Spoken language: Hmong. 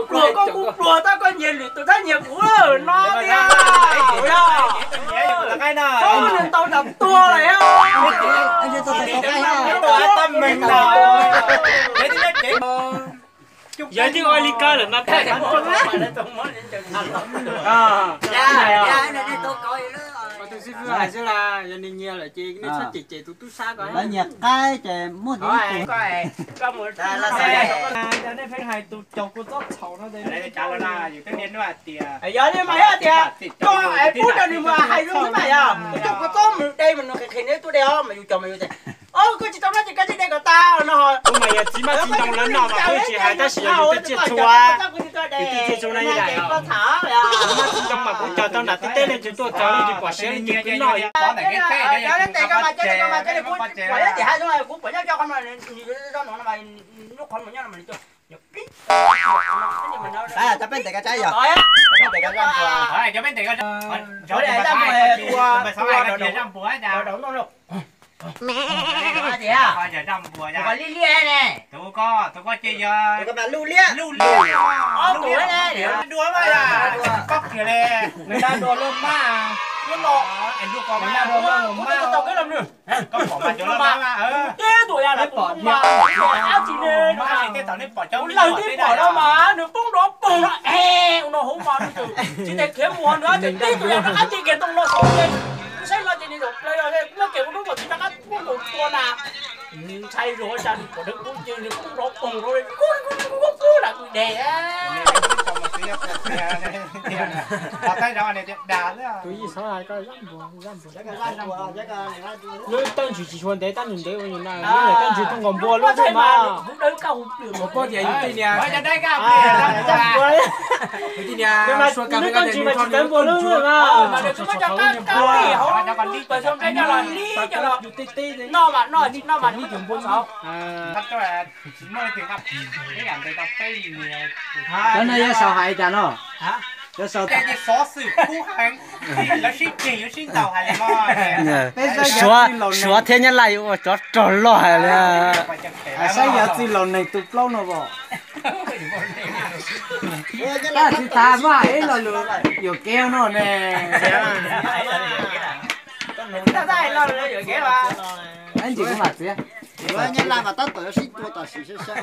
Pluag, koj kuj pluag tab koj nyiag lwm tus tab nyiag kuv no tiag. Tau nws tau nram tuag lawm. Yog twb ua li kab lawm mas. Tus xib fwb hais xwb las, yog nws nyiag lawm ces nej txhob cem cem tus tub sab ko. Lawv nyiag qaib ces muaj tus. Nej pheej hais tus caum kua txob txhaum no. Yog li mas yog tias koj pub rau nws mus hais zoo xwb mas yog, tus caum kua txob mus de mas nws qhia qhia nws tuaj de os mas yus caum mas yus tias, o, koj tsis tau noj ces koj tsis de kom tau no. Kuv mas yog txiv mab txiv ntoo lawv noj mas kuv tsis hais tab sis yog yus tej tsiaj txhu, yus tej tsiaj txhu no yog daim, kuv mab txiv ntoo mas kuv cog tau nram teb teb leej twg tuaj txog leej twg pom siav leej twg pw noj. Tus ko li liaj ne. Tus ko mas luj liaj. Dua mas, koj kiag li. Nws dag dua luaj mas. Nws dag dua luaj mas. Tib tug yam dab tsi ne, kuv leej twg pom no mas nws poob nrov poog no es ua no hauv mas nws tsis tas khiav mus nws tib tug yam rov qab tig kiag ntoo no saud ces kuv saib no ces nws zaum plaws los kuv muab kiag kuv lub kaum txiv rov qab muab nkaus tua na. Nws ntshai zog cas nws pom dheev kuv ces nws poob nrov poog rau li kub kub kub kub lam kuv deg. Tus yij xav hais ko, lub tawj ntswg tsis tshua ntev tab nws ntev ua nws na, lub tawj ntswg tuaj nkaus npua lub xwb mas. Lub tawj ntswg mas tsis txawv npua lub xwb mas. Cov no yuav sau hais cas no? Suav thiab Nyab Laj yuav ua cov rog loj hais li. Saib yog txwj laus neeg tu plaub no as. Tab tsis tas mas ib lo lus yuam kev no ne. Ib ntsis kuv mam txiav. Nyab Laj mas tab tom yuav sib tua tam sim sab sab.